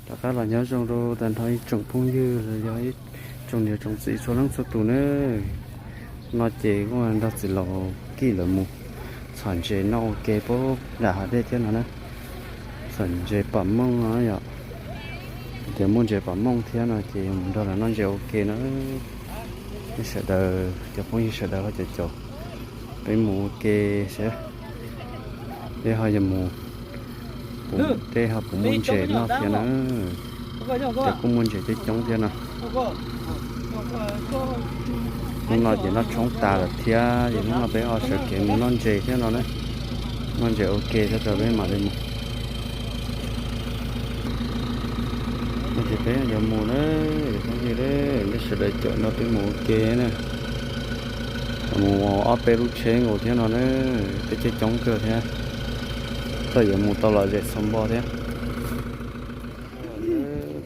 Rov qab los nyob zoo rau tag nrho ib tsoom phooj ywg los yog ib tsoom niam tsoom txiv txhua leej txhua tus nawb. No ces kuj nrog txiv laus Kij lawv mus txhom ntses noj ua ke puag nram hav dej thiab no na. Txhom ntses pom mooj no yom. Tias muaj ntses pom mooj thiab no ces mus nrog lawv noj ntses ua ke na. Nej sawv daws, cov phooj ywg sawv daws ho caum caum peb mus ua ke seb peb ho yuav mus puas, peb ho puas muaj ntses noj thiab na. Ces kuj muaj ntses coob coob thiab no. Hnub no ces noj tshoob tas lawm thiab ces hnub no peb ho sawv kev mus noj ntses thiab no na. Noj ntses ua ke thiab rau peb mam li mus. No ces peb yuav mus na, phooj ywg, nej sawv daws caum nrog peb mus ua ke na. Mus ob peb lub tsheb nkaus thiab no na, peb caij coob kawg thiab. Txawm yuav mus tau lom zem txhua npo thiab.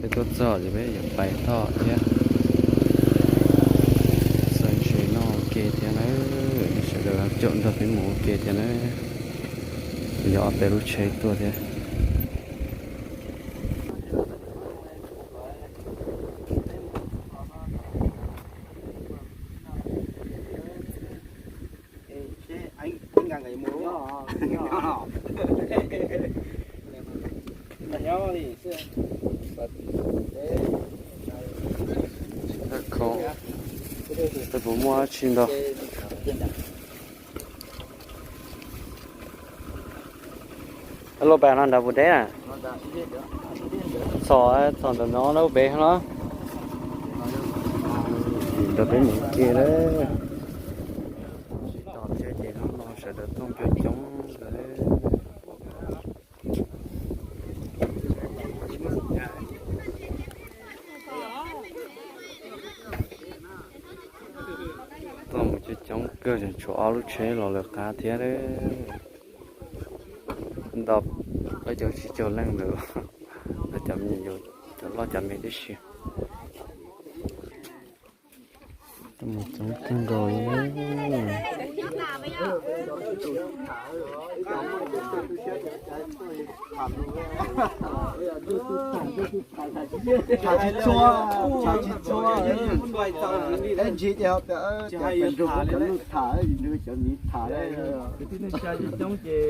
Peb tuaj txog ces peb yuav pais toj thiab. Xav ntses noj ua ke thiab na, sawv daws caum nrog peb mus ua ke thiab na. Yog ob peb lub tsheb tuaj thiab. Tsis tau muaj dab tsi ntau. Lub pas no nrad puas deb na? Txhom, txhom ntawm no lub pem no. Nrog peb mus ke lawm. Tsis tos thiab ces hnub no sawv daws tuaj coob coob lawm. Tuaj mus coob coob kawg, tshuav ob lub tsheb los lawv qab thiab. Ntau, peb caug tsib caug leej ntawd, cov me nyuam, cov loj cov me tib si. Tuaj mus coob kawg nkaus li. Tham tsis txhua, tham tsis txhua. Ntsis ces ho tias cov nrug cov luj tham, nrug cov miv tham. Coob ces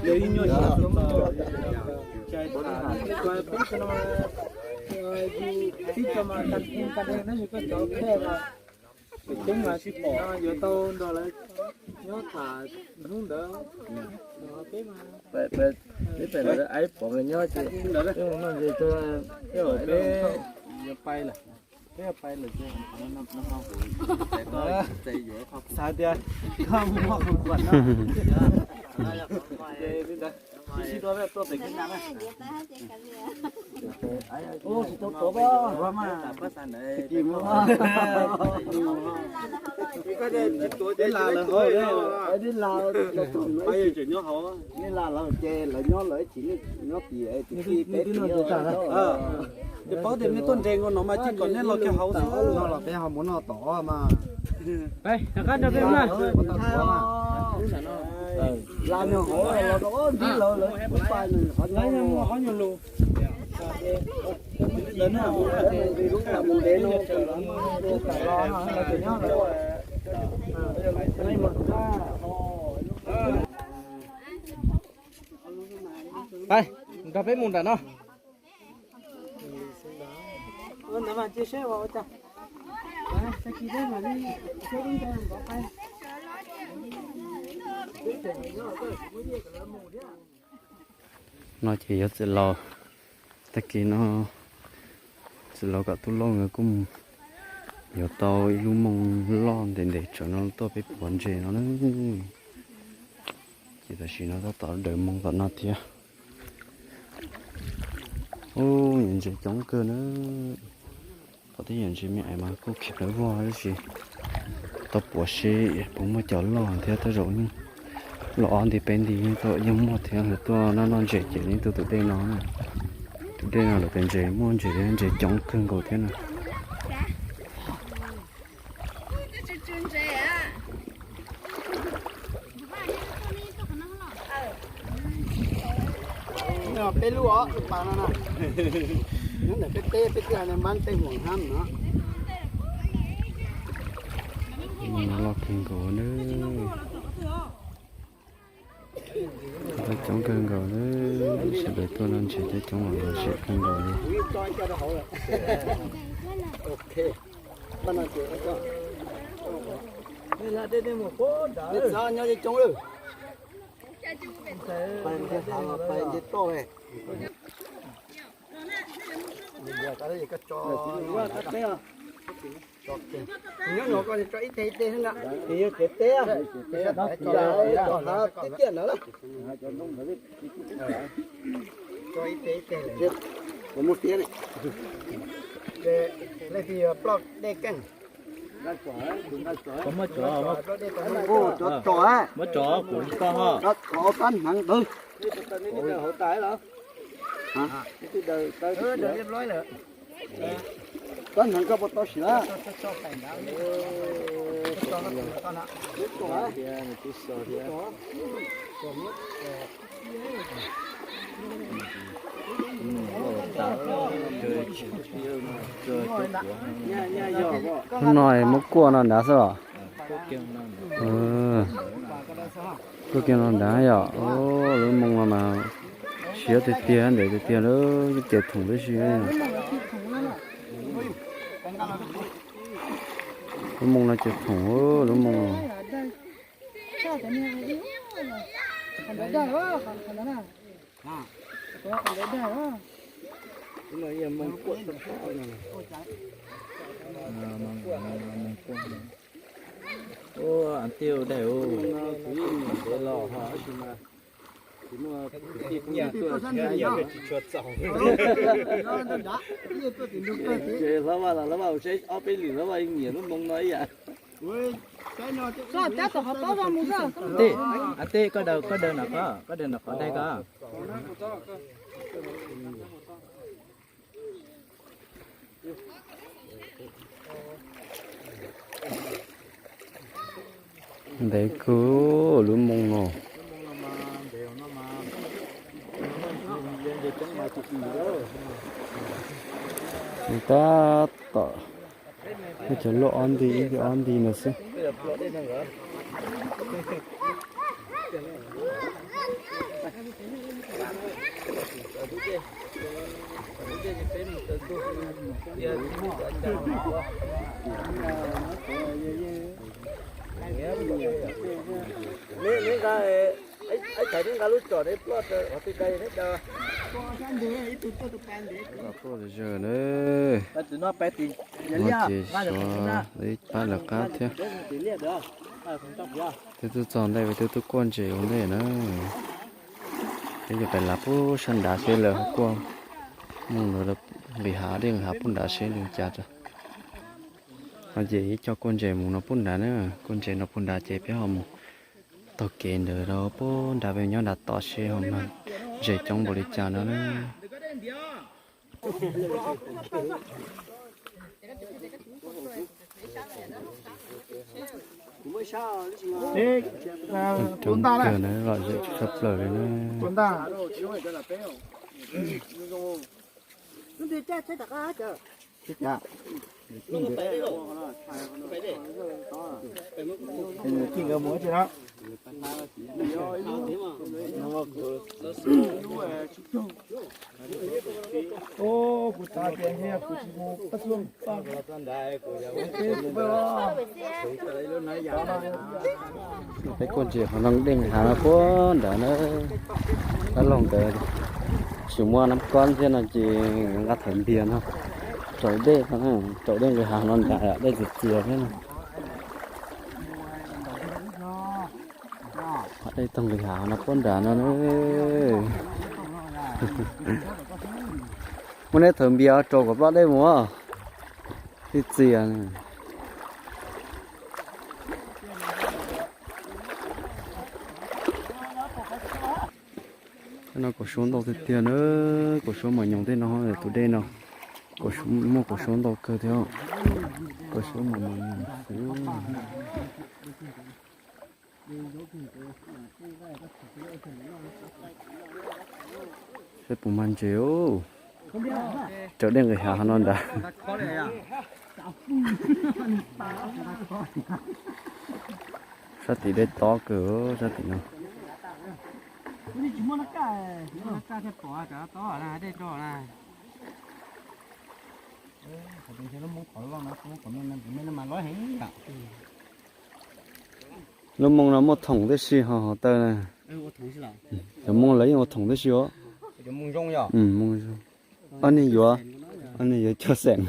yog ib nyuag sij hawm txog, tib co mas kas deg kas deg tab sis koj cov phem mas pem coob mas tsis pom, yuav tau nrog lawv nyob tham hnub ntawd. Peb pem lawv aib pom nyob ces noj ntses tag, peb yuav pais lawm. Peb yuav pais lawm ces xav tias koj muaj qhov kuam no. Tsis tau tuav peb na. Ua tsis tau tuav mas. Dib las lawm hauv, dib las, dib las lawm ces lawv nyob lawv tsis nyob tim, tim peb tim. Ces paub tias nej tuaj nres nkaus no mas cia kom nej los kiag hauv xwb. No los peb ho mus noj tom mas. Rov qab nrog peb mus na. Las nyob hauv los rau dib lawv, lawv pais nws qhov nyuag lus. Pais, nrog peb mus nram no. No ces yog txiv laus, tag kis no txiv laus kom tub lauj nkawd kuj mus yuav tau ib lub moo loj ntev ntev tsawv no tuaj peb puav ntses no na. Ces tam sim no tab tom daws moo tom no thiab. Ub, ntses coob kawg na. Qhov twb yog ntses me ais mas kuj khiav dawb vog tab sis tau puav seb puas muaj cov loj thiab, tej zaum los ob nti peb nti yeej tau yeej muaj thiab. Lawv tuaj noj noj ntses ces yeej tuaj tus dej no. Tus dej no lawv tias ntses muaj ntses, ntses coob kawg nkaus thiab no. Peb lub os, lub pas no na. Nyob ntawm peb teb, peb twb hais tias npab tej muam hab no. Loj kawg nkaus na. Coob kawg nkaus na. Sawv daws tuaj no ntshe coob coob los lom zem kawg nkaus li. Nyob no koj tso ib teg ib teg xwb na. Nws yog kev teb, tso hav tib tiaj ntawd na. Tso ib teg ib teg lawm. Kuv muaj tiab ne. Leej twg yog ploj dej keej? Muab tso, muab tso, kuv koj ho. Kab hneev ntawd. Kab hneev koj puas tau siv lawm? Hnub no muab kuaj no nrad xwb os. Kuaj kiag no nrad yom. Lub moo no mas siab tiag tiag, ntev tiag tiag, ces thoom tib si. Lub moo no ces thoom, lub moo no. Ua, daim ub, kuv yeej nyiam ntev los ho tab sis mas tsis muaj kwv tij phooj ywg tuaj, tsis tshua txaus. Ces Hlob Vaj los Hlob Vaj ua saib ob peb lwm, Hlob Vaj yeej nyiam lub moo no ib yam. Tej, tej koj daws, koj daws nram qhov, koj daws nram qhov daig ko. Ntev kawg lub moo no. Tab tom, cov luaj ob nti, ib ob nti no xwb. Neb nqa, ib thaiv neb nqa lub tsom neb ploj rau qhov twg da neb daws. Tuaj zom zaws na. No ces xyov ib pab lawv qab thiab. Twb tuaj txog ntej, twb tuaj kuaj ntses ua ntej na. Peb yuav pais lav pub sab nrad seb lawv kuaj moo ntawd nqis hav dej nqis hav pub nrad seb li cas. No ces ib co kuaj ntses mus no pub nrad na, kuaj ntses no pub nrad ces peb ho mus taug kev ntawd rau pub nrad, peb nyob nrad tos seb ho mag ntses coob npaum li cas no na. Coob kawg na, lom zem tshaj plaws li na. Peb kuaj ntses qhov no dej nqis hav no puag nrad na. Dab laug nkawd tsis muaj nab kob thiab no ces nqa thawv npias no raus dej, raus dej nqis hav no nrad, dej txias txias thiab no. Dej taug nqis hav no puag nrad no na. Muab neb thawv npias raus kom ploj dej mus. Txias txias. Tej no kaum suab ntau tiag tiag na, kaum suab mas nyoos tej no, tus dej no muaj kaum suab ntau kawg thiab, kaum suab mas mas nyoos xwb. Peb puas mag ntses, raws dej nqis hav hov no nrad. Sab tim dej tob kawg, sab tim no. Lub Moos no muaj thoom tib si ho hov taw na. Cov Moos lawv yeej ua thoom tib si os. Ob niag yuav, ob niag yuav cuaj xeem.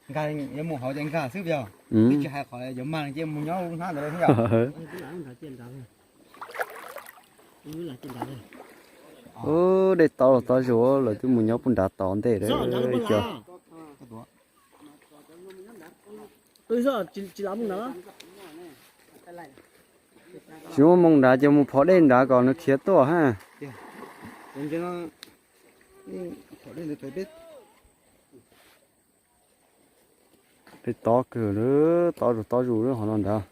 Nkag yuav mus hauv ces nkag xwb yog. Twb tsis hais qhov yuav mag ces mus nyob lub hnab ntawd xwb yog. Ub, dej tob los tob zuj, lawv twb mus nyob puag nrad tod ntej lawm cov. Tsis muaj Moos nrad ces mus phov dej nrad kom nws khiav tuaj ha. Dej tob kawg, tob zuj tob zus hov no nrad.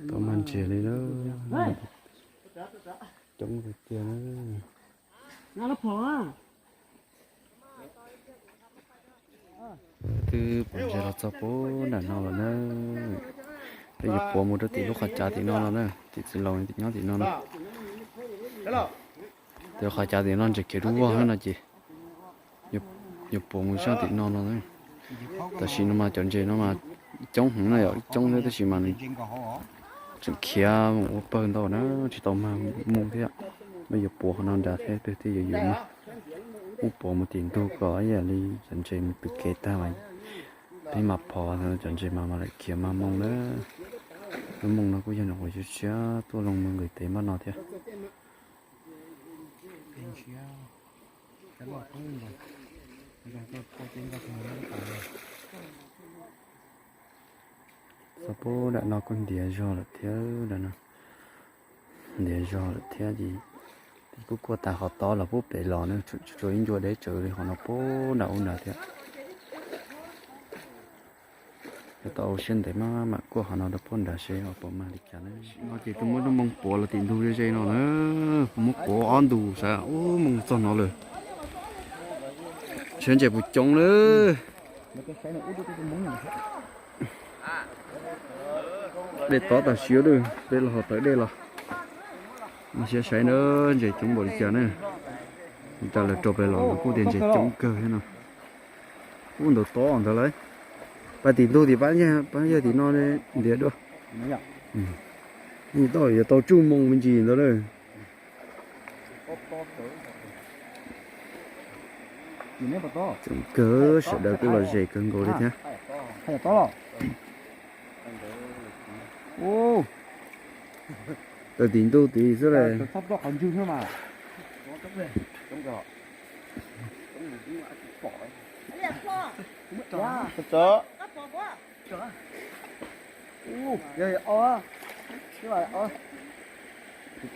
Tau mag ntses li na. Coob tiag tiag na. Twb pom ntses los txog puag nram no lawm na. Peb yuav puav mus rau tim lub qhov cav tim no los na, tim txiv laus nyob tim no no. Tim qhov cav tim no ntses khiav dub vog no ces yuav puav mus sab tim no no. Tam sim no mas cov ntses no mas coob heev no yom, coob thiab tab sis mas nws tseem khiav mus ua pawg ntau na, tsis tau mag mus thiab. Peb yuav puav qhov no nrad thiab peb thiaj yuav yuav mag. Muab puav mus tim ntug kom ib yam li cov ntses mus pw kev tag mas peb mam phov cov ntses mas mam li khiav mag moo na. Lub moo no kuj yog nyuam qhuav siab siab tuaj loo mus nqis tes npaj no thiab. Txog puag nram no kuj ntiav zog lawm thiab, nram no ntiav zog lawm thiab ces kuj kuaj tas qhov tob los puag pem los na, tsuas ib ncua deb tsawv li qhov no puag nram ub nrad thiab. Yuav tau ua siab ntev maj mam kuaj qhov no rau puag nrad seb ho puas mag li cas na. No ces kuv muab lub moo puav los tim ntug ze ze no na, kuv muab puav ob ntus xav ub moo txog no lawm. Seb ntses puas coob lawm. Dej tob tag siab lawm, peb los ho tawm dej los. Mas siab saib na, ntses coob npaum li cas na. Cas lawv rau pem los lawv kuj tias ntses coob kawg thiab no. Ub, ntawd tob ntawd lawm. Pab tim ntug tim pab yawg tim no ntiav dua. Tau yuav tau tsuj moo me ntsis ntawd lawm. Tseem kawg, sawv daws kuj los zem kawg nkaus li thiab. Tawm tim ntug tid xwb las. Tus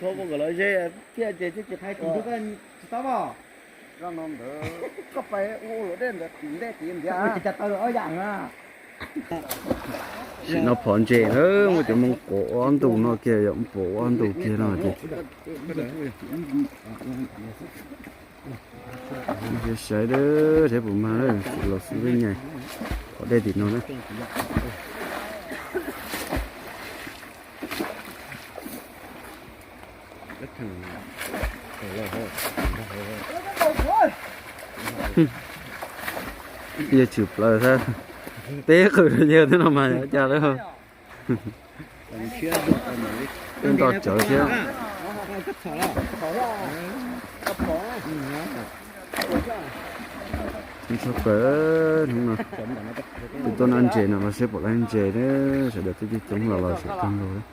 thov koj kom lawv ze thiaj ces tsis hais tus ntug koj tsis tau os. Zaj no ntawd koj pais ua luam dej ntawd tim ntej tim ntiav. Sim no phom ntses na, muaj cov moo puav ob ntus no kiag, yog puav ob ntus kiag no ces saib saib puas mag, los xwb lub nyais phom dej tim no na. Yog tshwm plaws xwb, peb qwm yawg twb no mas cas lawm. Twb nto tsawv thiab. Txog kawg hnub no, twb tuaj noj ntses no los seb puas laib ntses na, sawv daws twb coob coob los los sawv kawg nkaus.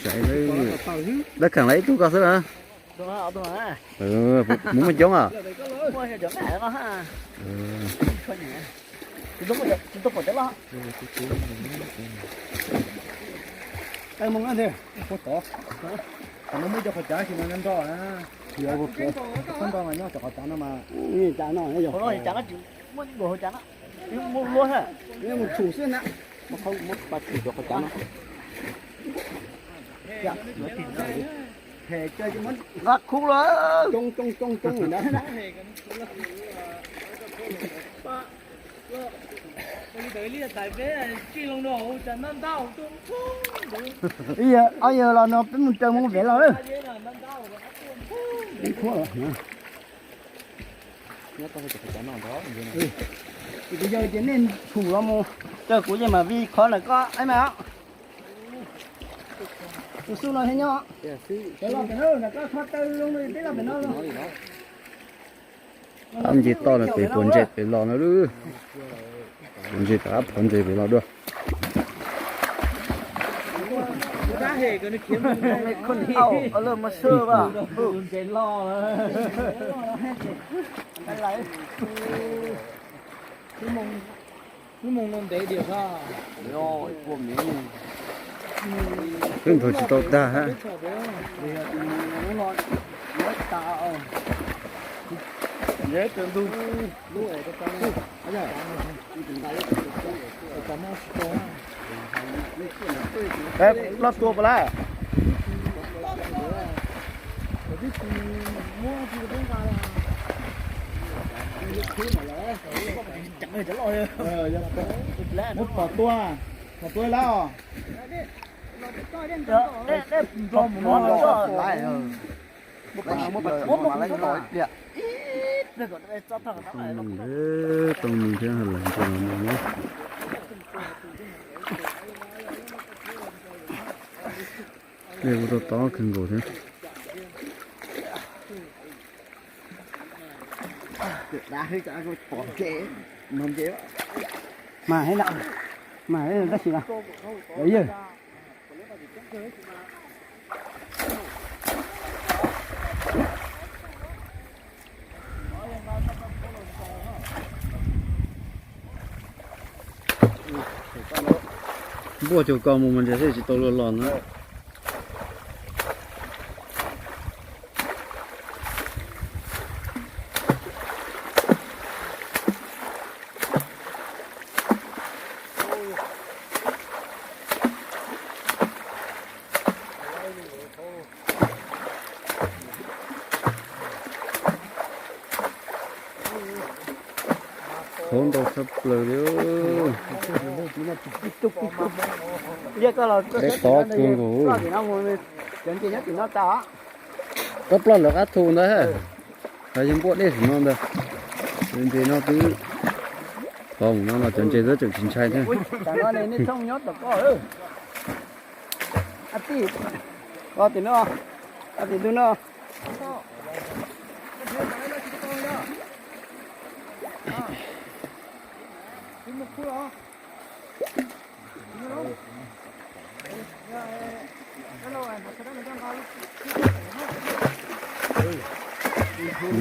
Saib, dab kheem lawv ib tug ko xwb las. Muab muaj coob a. Tsis tau pom cov qhov cav, tsis tau nrog nyob cov qhov cav no mas. Muab tshum xwb na. Muab pa tshum cov qhov cav no. Nqa khub los. Coob coob coob coob na. Ib yam ob yam los no peb mus raws mus pem los lawm. Kuv yawg ces nej tshum los mus raws kuv ces mam vij qhov ntawm koj ib mas. Tus xub no thiaj nyob. Cov los pem no, koj qhov taw zoo no peb los pem no. Ab nce toj no pem puas ntses pem los no lub. Puas ntses tom ab phov ntses pem los dua. Wb nthuav tsis tau tag hab. Loj tua puas lawm? Muab phom tua, phom tua lawm os. Tooj nws thiab ha las nce los no na. Dej kuj tau tob kawg nkaus thiab. Mas, mas tab sis yawg. Npuaj cuag koj mus mas ntses thiaj tsis tau luag los na. Qhov ntau tshaj plaws li. Dej tob kawg nkaus. Koj ploj lawv qab thu ntawd, qhov yog npuaj dej sim no ntag. Ntses no twb qhov mus no los cov ntses twb tseem tsis ntshai thiab. Tim no, tim ntug no.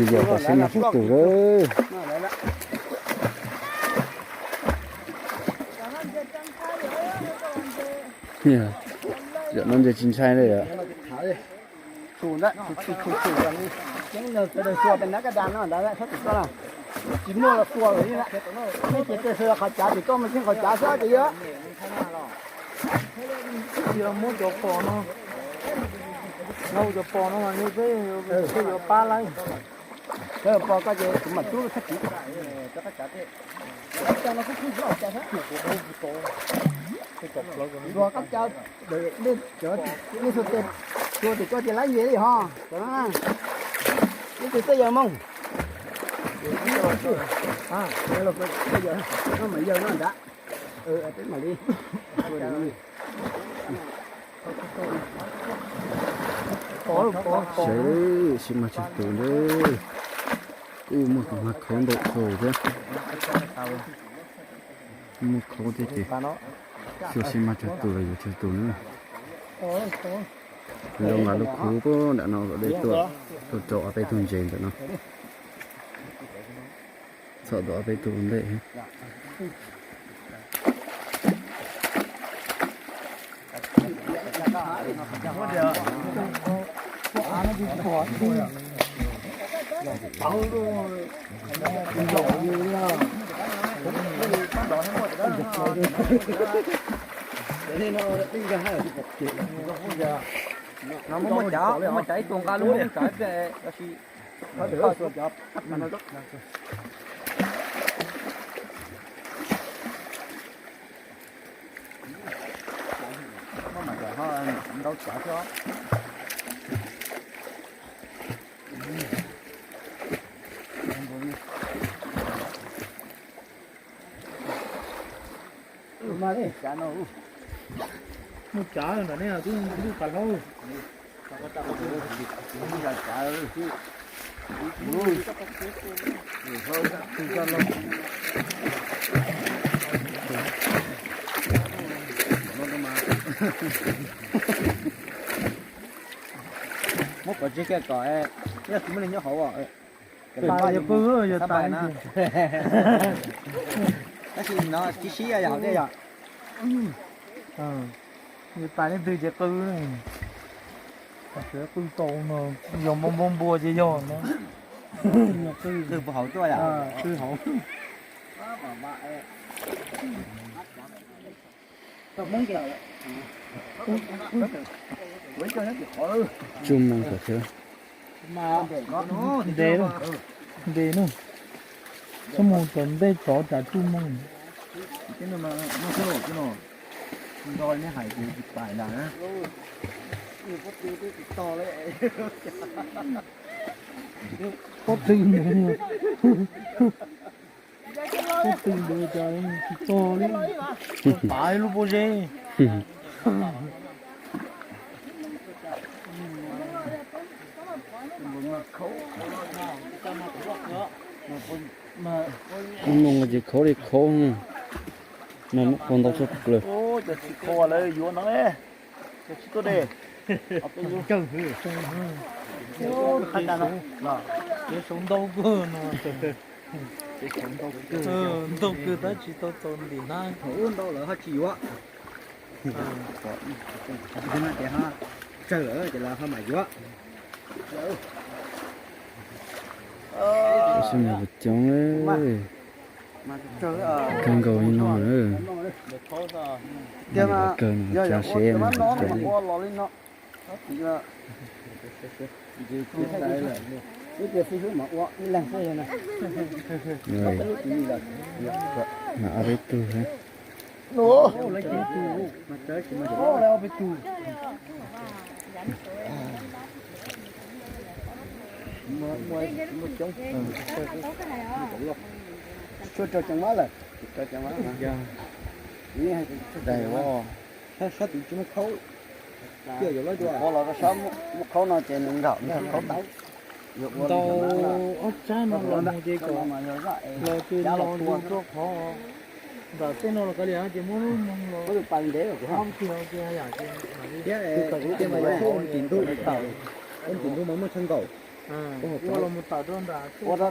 Yog kom xi mas sib tus lawm. Yam no ntses tsis ntshai li yom. Tsis muaj los tua lawm li, nej ces tej qhov cav ces koj mus tsheej qhov cav xwb ces yog. Muab cov pos no, cov pos no mas peb yuav pab lawm. Pos koj ces kuv mam rub txhab kiv. Tua koj cav, nej xu tes tua tim koj ces laib nce li ho. Ib tug tej yawg Hmoob. Yawg no nrad. Peb mam li. Sawv sib mas tsawg tus ntag. Kuj muaj tus hmab khauv ntau dhau thiab. Muaj khauv thiab ces xyuas sib mas tsawg tus los yuav tsawg tus na. Zoo nqa lub khub nram no kom dej tuaj. Tuaj rau ob peb tug ntses ntawm no. Txhom tau ob peb tug ua ntej. No muaj cov, muaj cov ib tug nqa lub hmoob cov ib pliag, tab sis ntau cov xwb. Muaj tsav ntawm nej twb ntuj qas hlob. Muab pov tseg kiag kom yog tsis muaj neeg nyob hauv. Yuav qw, yuav tas na. Tab sis no tib sib yog hauv tiag yom. Yuav tas leej twg ces qw. Qw tau no, yog npau npau npua ces yog no. Qw puag hauv tuaj yom. Qw hauv. Tsuj moo tom chaw. Nte, nte na. Txhob mus tom ntej tsov tsam tsuj moo. Pob tw ntawd, pob tw ntawd cas tsis tog li. Pav lub pob zeb. Ub, moo ces khaub li khaub, mas muab qau ntau tshaj plaws. Cov tsis khaub lawv yuav no, cov tsis tuaj de. Ces saum ntau kawg no. Ntau kawg tab tsis tau txaus ntim hnab. Thaum ub ntau lawv ho tsis yuav. Tias ho tsawg lawm ces lawv ho mam yuav. Tab sis mas coob, kawg nkaus li no na. Tias kawg no cov seb mas coob. Mas ob peb tug thiab. Tsuas rau cov mab lawm, rau cov mab. Sab, sab tid tsis muaj khaub. Ua los rau sab muaj khaub no ces nws nram nws khaub tau. Ntau ob tsab no los mus ces kom los ces los mus rau qhov nram tej no los kav liam ces muab lub moo los. Thiab ua los mus tawm rau nram, ua los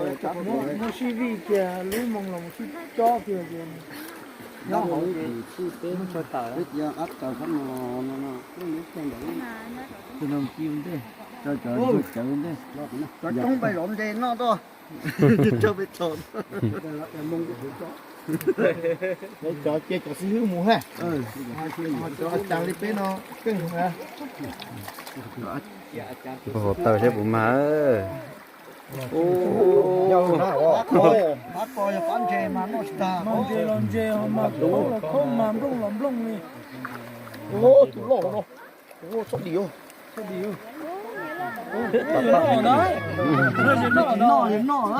mus tawm rau nram, muaj sib vij kiag lub moo los mus sib cob kiag ces nyob hauv ces muab tsho tawm. Tus no ci ntej, cov cawv ntej, cov coob pais zov ntses noj tuaj. Cov cia cov xib hwb mus ha. Cov cas li peb no keej na. Puag hauv taw seb puas mag. Ntses los ntses, mas nplooj los khaub, mas nplooj los nplooj li. Tus loj no, txhob dim. Noj, noj.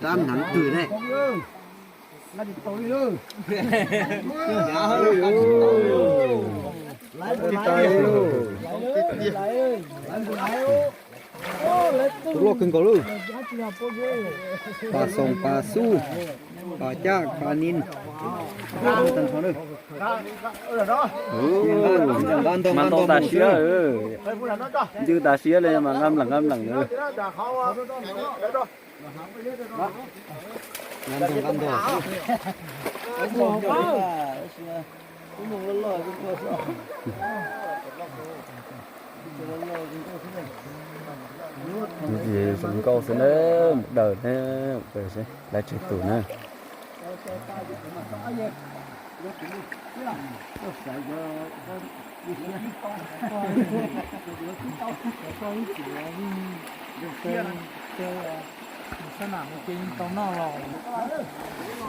Rab hneev twg ne? Tus loj kawg nkaus lawm. Pas xoom pas xub, pas caj pas nin. Tag nrho na. Mas ntau tas siab, ncw tas siab li mas nqa mleem nqa mleem. Zoo nkauj xwb na, mus daws na, lawv tsawg tus na.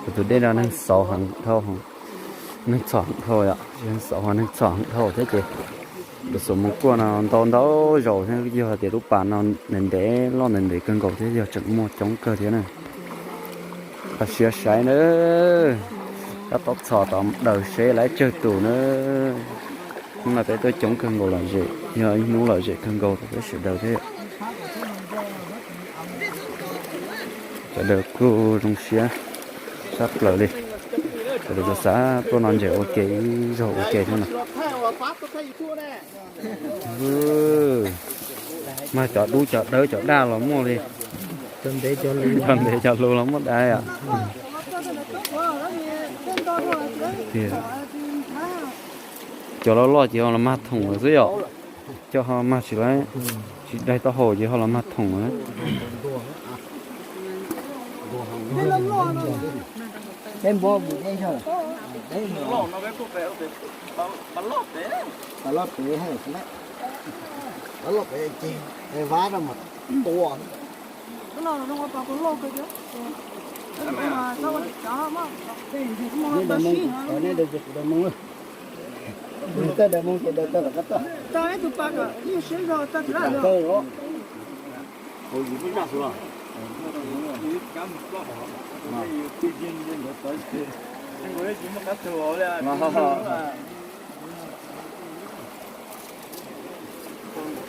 Kuv tus dej no neeg xauv heev dhau, neeg txhom heev dhau yom, neeg xauv neeg txhom heev dhau thiab ces lawv xuas mus kuaj no ntau ntau zaus thiab, yog tias lub pas no ntev ntev loj ntev ntev kawg nkaus thiab yog tseem muaj coob kawg thiab na. Kho siab saib na, tab tom txhom tom daws seb lawv tsawg tus na. Hnub no peb tuaj coob kawg nkaus lom zem, yog ib hnub lom zem kawg nkaus rau peb sawv daws thiab. Sawv daws kuj zoo siab tshaj plaws li. Sawv daws xav tuaj no ntses ua ke ib zaug ua ke thiab no. Mag cov dub cov dawb cov daj los muaj li. Cov ntev cov luv los muaj dai. Cov loj loj ces ho los mag thoom lawm xwb yom. Cov ho mag tsis lawm, tsis daig taub hau ces ho los mag thoom lawm.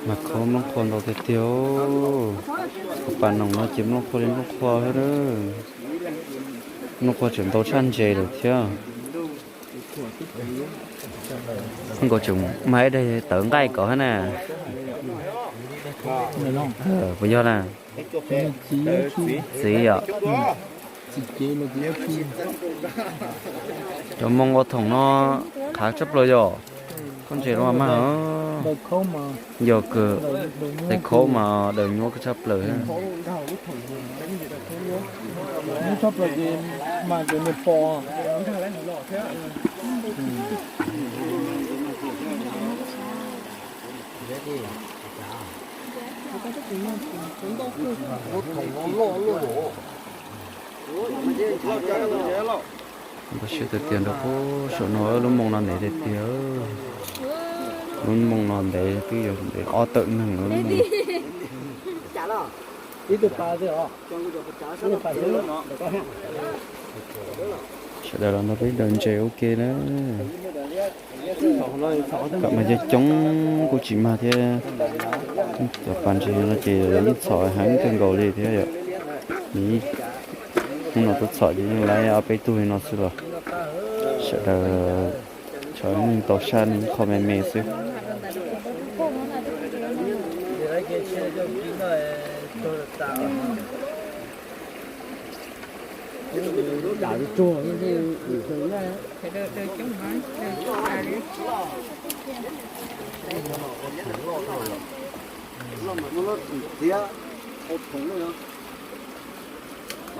Mas kho nplooj qhuav ntau tiag tiag. Pas noom no ces nplooj qhuav li nplooj qhuav thiab. Nplooj qhuav tseem ntau tshaj ntses lawm thiab. Nkaus tseem mag ib daig tawv nqaij kom thiab na. Puas yog na? Txiv yom. Cov moo ua thoom no qhav tshaj plaws yom. Khaub ntses los mag. Yog kawg, tes khaub mas daws nyuaj kawg tshaj plaws. Ntau siab tiag tiag nrog pub saum no, lub moo no ntev tiag tiag. Lub moo no ntev twb yuav ntev ob tawm neeg lub moo. Sawv daws los nrog peb daws ntses ua ke na. Kom mas coob coob kuj tsis mag thiab. Cov pas ntses no ces yeej txhom heev kawg nkaus li thiab yom. Hnub no tuaj txhom ces yeej laib ob peb tug li no xwb los sawv daws txhom yeej tau saj li qho me me xwb.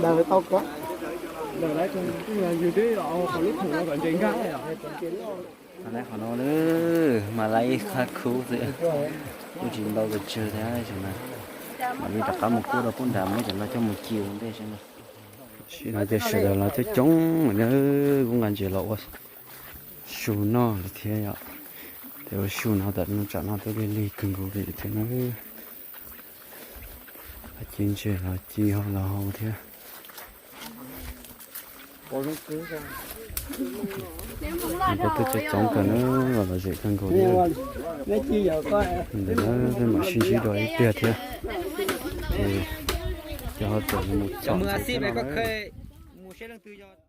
Daws tau kov, daws lawv yus twb qhov lub khoom no kom ntses nkag. Qhov no mas lawv ib qhab khub xwb, kuj tsis ntau pes tsawg thiab. Mam li rov qab mus kuaj rau pub nrad muab cov no coj mus ci ua ntej seb. Tam sim no ces sawv daws los coob coob na, kuj nqa ntses los ua su noj lawm thiab yom. Tes ua su no tam no tsam no twb lig lig kawg nkaus li thiab na. Ci ntses los ci hau los hau thiab. Kuj twb coob coob kawg na, los lom zem kawg nkaus li. Ntawm no peb mam sib ntsib dua ib pliag thiab. Cov mus xib pem koj kha mus seb leej twg yog.